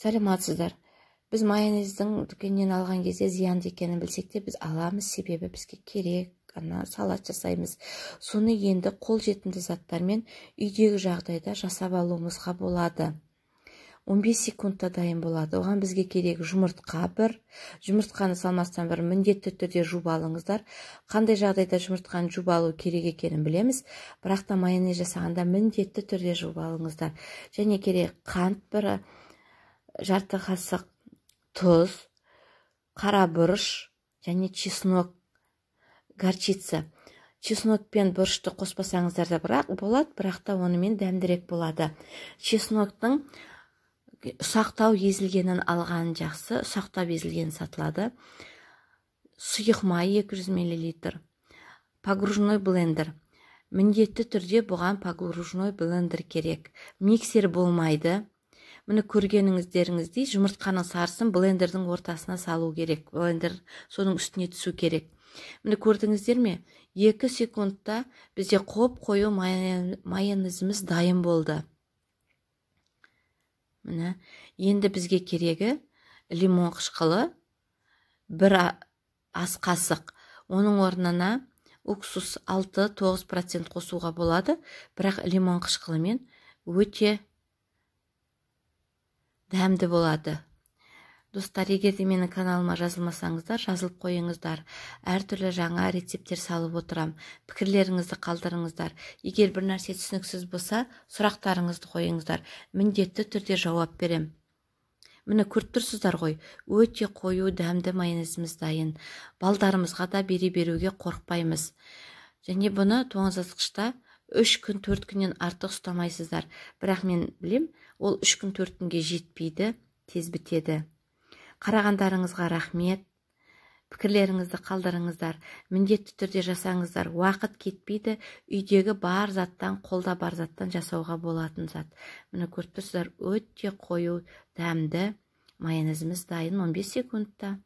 Сәлеметсіздер. Біз майонездің дүкеннен алған кезде зиянды екенін білсек те, біз аламыз, себебі бізге керек, ана салат жасаймыз. Соны енді қолжетімді заттармен үйдегі жағдайда жасап алуымызға болады. 15 секундта дайын болады. Оған бізге керек жұмыртқа бір. Жұмыртқаны салмастан бір міндетті түрде жуып алыңыздар. Қандай жағдайда жұмыртқаны жуып алу керек екенін білеміз, бірақ та майонез жасағанда міндетті түрде жуып алыңыздар. Және керек қант бір жарты қасық, тұз, қара бұрыш және чеснок, горчица. Чеснок пен бұрышты қоспасаңыздар да бірақ болады, бірақ та онымен дәмдірек болады. Чесноктың ұсақтау езілгенін алған жақсы, ұсақтап езілген сатылады. Сұйық май 200 мл, погружной блендер. Міндетті түрде бұған погружной блендер керек. Миксер болмайды. Міне, көргеніңіздеріңіздей, жұмыртқаның сарысын блендердің ортасына салу керек. Блендер соның үстіне түсу керек. Міне, көрдіңіздер ме? 2 секундта бізде қоп қою майонезіміз дайын болды. Міне, енді бізге керегі лимон қышқылы бір ас қасық. Оның орнына уксус 6-9% қосуға болады, бірақ лимон қышқылымен өте дәмді болады. Достар, егер де менің каналыма жазылмасаңыздар, жазылып қойыңыздар. Әртүрлі жаңа рецепттер салып отырам. Пікірлеріңізді қалдырыңыздар. Егер бір нәрсе түсініксіз болса, сұрақтарыңызды қойыңыздар. Міндетті түрде жауап берем. Міне, көріп тұрсыздар ғой, өте қою дәмді майонезіміз дайын. Балдарымызға да бере беруге қорықпаймыз. Және бұны тоңазытқышта 3 күн, 4 күннен артық ұстамайсыздар. Бірақ мен білем, ол 3 күн, 4 күнге жетпейді, тез бітеді. Қарағандарыңызға рахмет. Пікірлеріңізді қалдырыңыздар. Міндетті түрде жасаңыздар. Уақыт кетпейді. Үйдегі бар заттан, қолда бар заттан жасауға болатын зат. Міне, көріп тұрсыздар, өте қою дәмді майонезіміз дайын 15 секундта.